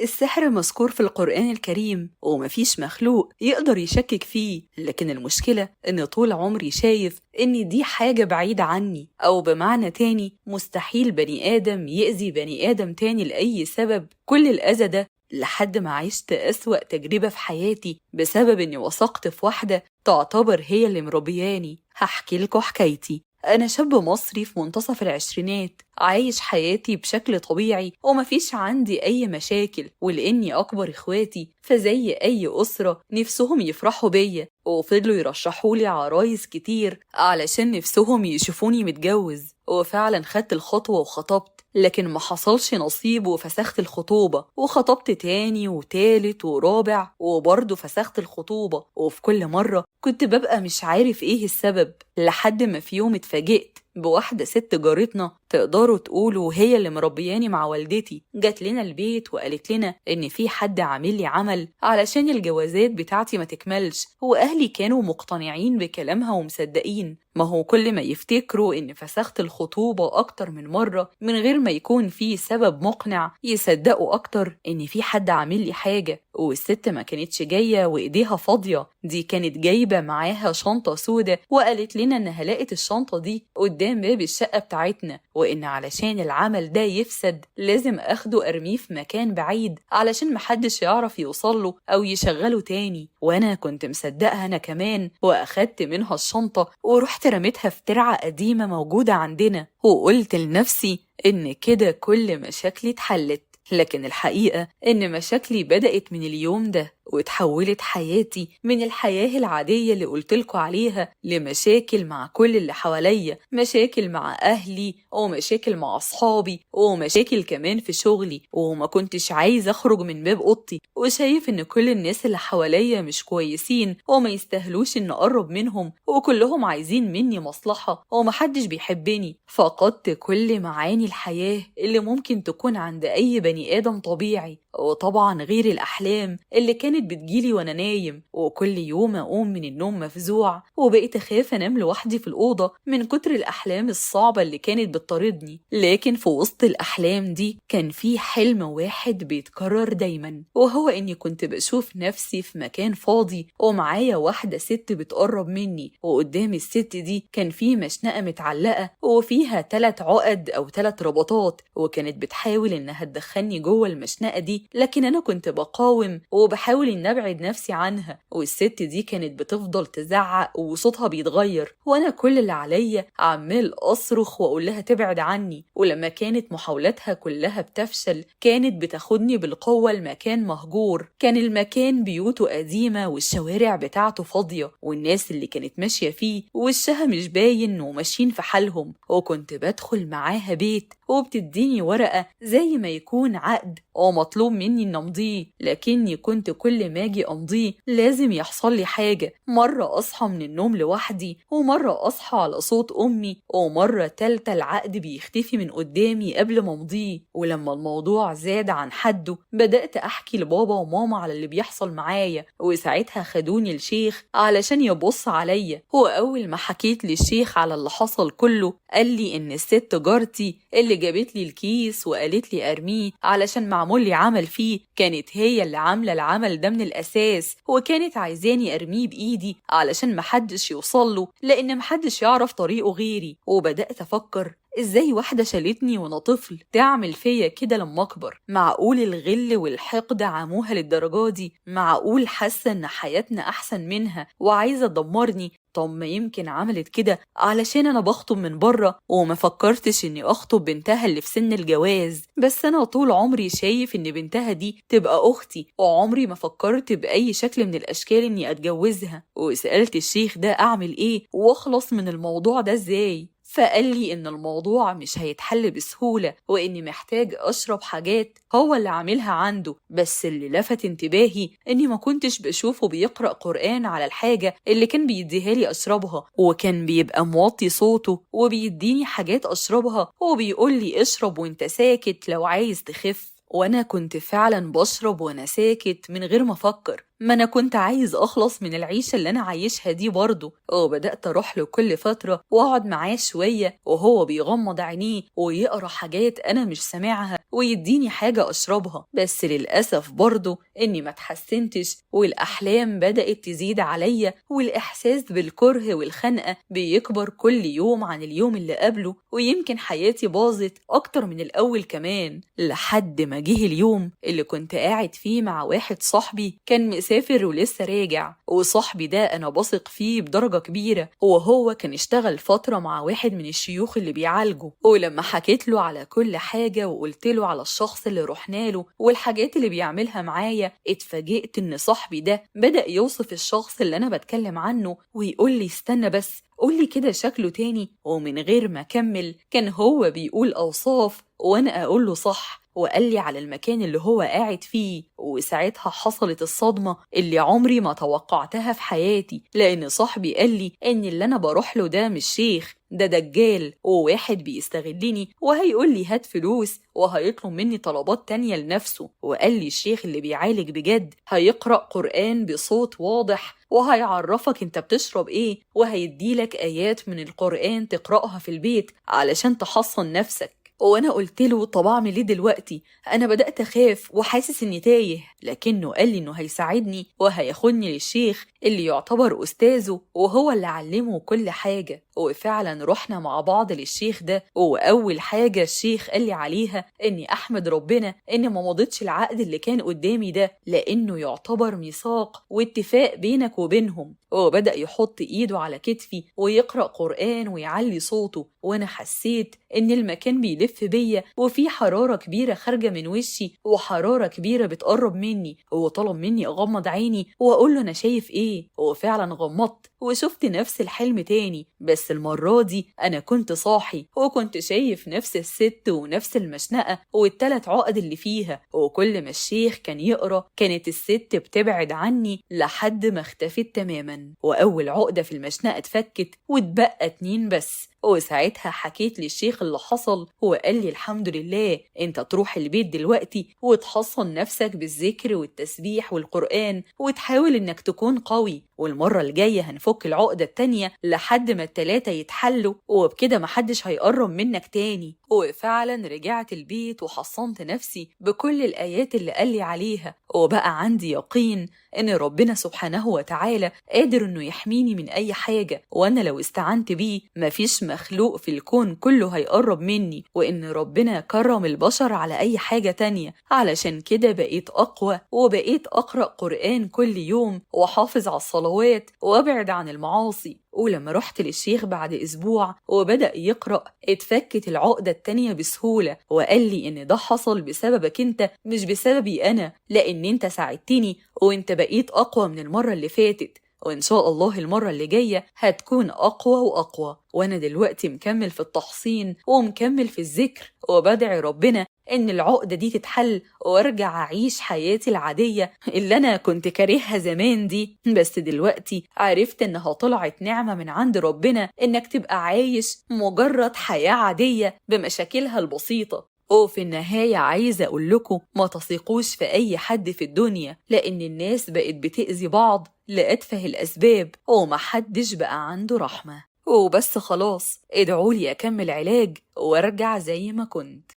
السحر مذكور في القرآن الكريم ومفيش مخلوق يقدر يشكك فيه، لكن المشكلة إن طول عمري شايف إن دي حاجة بعيدة عني، أو بمعنى تاني مستحيل بني آدم يأذي بني آدم تاني لأي سبب. كل الأذى ده لحد ما عشت أسوأ تجربة في حياتي بسبب إني وثقت في واحدة تعتبر هي اللي مربياني. هحكي لكم حكايتي. أنا شاب مصري في منتصف العشرينات، عايش حياتي بشكل طبيعي ومفيش عندي أي مشاكل، ولأني أكبر إخواتي فزي أي أسرة نفسهم يفرحوا بيا، وفضلوا يرشحولي عرايس كتير علشان نفسهم يشوفوني متجوز، وفعلا خدت الخطوة وخطبت، لكن ما حصلش نصيب وفسخت الخطوبة، وخطبت تاني وتالت ورابع وبرضه فسخت الخطوبة، وفي كل مرة كنت ببقى مش عارف ايه السبب، لحد ما في يوم اتفاجئت بواحدة ست جارتنا تقدروا تقولوا هي اللي مربياني مع والدتي، جات لنا البيت وقالت لنا إن في حد عامل لي عمل علشان الجوازات بتاعتي ما تكملش، وأهلي كانوا مقتنعين بكلامها ومصدقين. ما هو كل ما يفتكروا إن فسخت الخطوبة أكتر من مرة من غير ما يكون في سبب مقنع يصدقوا أكتر إن في حد عامل لي حاجة. والست ما كانتش جاية وإيديها فاضية، دي كانت جايبة معاها شنطة سودة وقالت لنا إنها لقت الشنطة دي قدام باب الشقة بتاعتنا، وإن علشان العمل ده يفسد لازم أخده أرميه في مكان بعيد علشان محدش يعرف يوصله أو يشغله تاني. وأنا كنت مصدقها أنا كمان، وأخدت منها الشنطة ورحت رميتها في ترعة قديمة موجودة عندنا، وقلت لنفسي إن كده كل مشاكلي اتحلت. لكن الحقيقة إن مشاكلي بدأت من اليوم ده، وتحولت حياتي من الحياة العادية اللي قلتلكوا عليها لمشاكل مع كل اللي حواليا، مشاكل مع أهلي ومشاكل مع أصحابي ومشاكل كمان في شغلي، وما كنتش عايز أخرج من باب أوضتي، وشايف إن كل الناس اللي حواليا مش كويسين وما يستاهلوش إن أقرب منهم، وكلهم عايزين مني مصلحة ومحدش بيحبني. فقدت كل معاني الحياة اللي ممكن تكون عند أي بني آدم طبيعي، وطبعا غير الأحلام اللي كانت بتجيلي وأنا نايم، وكل يوم أقوم من النوم مفزوع، وبقيت أخاف أنام لوحدي في الأوضة من كتر الأحلام الصعبة اللي كانت بتطاردني. لكن في وسط الأحلام دي كان في حلم واحد بيتكرر دايما، وهو إني كنت بشوف نفسي في مكان فاضي ومعايا واحدة ست بتقرب مني، وقدام الست دي كان في مشنقة متعلقة وفيها 3 عقد أو 3 رباطات، وكانت بتحاول إنها تدخلني جوه المشنقة دي، لكن أنا كنت بقاوم وبحاول إن أبعد نفسي عنها، والست دي كانت بتفضل تزعق وصوتها بيتغير، وأنا كل اللي عليا عمال أصرخ وأقول لها تبعد عني. ولما كانت محاولاتها كلها بتفشل كانت بتاخدني بالقوة لمكان مهجور، كان المكان بيوته قديمة والشوارع بتاعته فاضية، والناس اللي كانت ماشية فيه وشها مش باين وماشيين في حالهم، وكنت بدخل معاها بيت وبتديني ورقة زي ما يكون عقد ومطلوب مني إن أمضيه، لكني كنت كل ما أجي أمضيه لازم يحصل لي حاجة، مرة أصحى من النوم لوحدي، ومرة أصحى على صوت أمي، ومرة تالتة العقد بيختفي من قدامي قبل ما أمضيه. ولما الموضوع زاد عن حده بدأت أحكي لبابا وماما على اللي بيحصل معايا، وساعتها خدوني الشيخ علشان يبص عليا. وأول ما حكيت للشيخ على اللي حصل كله قال لي إن الست جارتي اللي جابت لي الكيس وقالت لي أرميه علشان معمول لي عمل فيه كانت هي اللي عاملة العمل ده من الأساس، وكانت عايزاني أرميه بإيدي علشان محدش يوصله لأن محدش يعرف طريقه غيري. وبدأت أفكر إزاي واحدة شالتني وأنا طفل تعمل فيا كده لما أكبر؟ معقول الغل والحقد عموها للدرجة دي؟ معقول حاسة إن حياتنا أحسن منها وعايزة تدمرني؟ طب ما يمكن عملت كده علشان أنا بخطب من بره وما فكرتش إني أخطب بنتها اللي في سن الجواز، بس أنا طول عمري شايف إن بنتها دي تبقى أختي وعمري ما فكرت بأي شكل من الأشكال إني أتجوزها. وسألت الشيخ ده أعمل إيه وأخلص من الموضوع ده إزاي؟ فقال لي إن الموضوع مش هيتحل بسهولة وإني محتاج أشرب حاجات هو اللي عاملها عنده. بس اللي لفت انتباهي إني ما كنتش بشوفه بيقرأ قرآن على الحاجة اللي كان بيديها لي أشربها، وكان بيبقى موطي صوته وبيديني حاجات أشربها وبيقول لي اشرب وانت ساكت لو عايز تخف، وأنا كنت فعلا بشرب وأنا ساكت من غير ما أفكر. ما أنا كنت عايز أخلص من العيشة اللي أنا عايشها دي برضه. وبدأت أروح له كل فترة وأقعد معاه شوية وهو بيغمض عينيه ويقرأ حاجات أنا مش سامعها ويديني حاجة أشربها، بس للأسف برضه إني ما اتحسنتش، والأحلام بدأت تزيد عليا، والإحساس بالكره والخنقة بيكبر كل يوم عن اليوم اللي قبله، ويمكن حياتي باظت أكتر من الأول كمان. لحد ما جه اليوم اللي كنت قاعد فيه مع واحد صاحبي كان مسافر ولسه راجع، وصاحبي ده أنا بثق فيه بدرجة كبيرة، وهو كان اشتغل فترة مع واحد من الشيوخ اللي بيعالجه. ولما حكيت له على كل حاجة وقلت له على الشخص اللي رحنا له والحاجات اللي بيعملها معايا، اتفاجئت إن صاحبي ده بدأ يوصف الشخص اللي أنا بتكلم عنه ويقول لي استنى بس قولي كده شكله تاني، ومن غير ما أكمل كان هو بيقول أوصاف وأنا أقول له صح، وقال لي على المكان اللي هو قاعد فيه. وساعتها حصلت الصدمة اللي عمري ما توقعتها في حياتي، لأن صاحبي قال لي إن اللي أنا بروح له ده مش شيخ، ده دجال وواحد بيستغلني وهيقول لي هات فلوس وهيطلب مني طلبات تانية لنفسه. وقال لي الشيخ اللي بيعالج بجد هيقرأ قرآن بصوت واضح وهيعرفك انت بتشرب ايه وهيديلك آيات من القرآن تقرأها في البيت علشان تحصن نفسك. وانا قلت له طب اعمل ايه دلوقتي، انا بدأت اخاف وحاسس اني تايه، لكنه قال لي انه هيساعدني وهياخدني للشيخ اللي يعتبر استاذه وهو اللي علمه كل حاجة. وفعلا رحنا مع بعض للشيخ ده، واول حاجة الشيخ قال لي عليها اني احمد ربنا اني ما مضيتش العقد اللي كان قدامي ده، لانه يعتبر ميثاق واتفاق بينك وبينهم. وبدأ يحط ايده على كتفي ويقرأ قرآن ويعلي صوته، وانا حسيت ان المكان بيلف بيا وفي حرارة كبيرة خارجة من وشي وحرارة كبيرة بتقرب مني. وطلب مني اغمض عيني واقول له انا شايف ايه، وفعلا غمضت وشفت نفس الحلم تاني، بس المرة دي أنا كنت صاحي وكنت شايف نفس الست ونفس المشنقة والتلات عقد اللي فيها. وكل ما الشيخ كان يقرأ كانت الست بتبعد عني لحد ما اختفت تماما، وأول عقدة في المشنقة اتفكت واتبقى 2 بس. وساعتها حكيت للشيخ اللي حصل وقال لي الحمد لله انت تروح البيت دلوقتي وتحصن نفسك بالذكر والتسبيح والقرآن وتحاول انك تكون قوي، والمرة الجاية هنفك العقدة التانية لحد ما 3 يتحلوا، وبكده محدش هيقرب منك تاني. وفعلا رجعت البيت وحصنت نفسي بكل الآيات اللي قال لي عليها، وبقى عندي يقين ان ربنا سبحانه وتعالى قادر انه يحميني من اي حاجة، وانا لو استعنت بيه مفيش مخلوق في الكون كله هيقرب مني، وإن ربنا كرم البشر على أي حاجة تانية. علشان كده بقيت أقوى وبقيت أقرأ قرآن كل يوم وحافظ على الصلوات وأبعد عن المعاصي. ولما رحت للشيخ بعد أسبوع وبدأ يقرأ اتفكت العقدة التانية بسهولة، وقال لي إن ده حصل بسببك أنت مش بسببي أنا، لأن أنت ساعدتني وأنت بقيت أقوى من المرة اللي فاتت، وإن شاء الله المرة اللي جاية هتكون أقوى وأقوى. وأنا دلوقتي مكمل في التحصين ومكمل في الذكر وبدعي ربنا إن العقدة دي تتحل وأرجع أعيش حياتي العادية اللي أنا كنت كارهها زمان دي، بس دلوقتي عرفت إنها طلعت نعمة من عند ربنا إنك تبقى عايش مجرد حياة عادية بمشاكلها البسيطة. وفي النهاية عايزة أقول لكم ما تثقوش في أي حد في الدنيا، لأن الناس بقت بتأذي بعض لأتفه الأسباب ومحدش بقى عنده رحمة. وبس خلاص، ادعولي أكمل علاج وارجع زي ما كنت.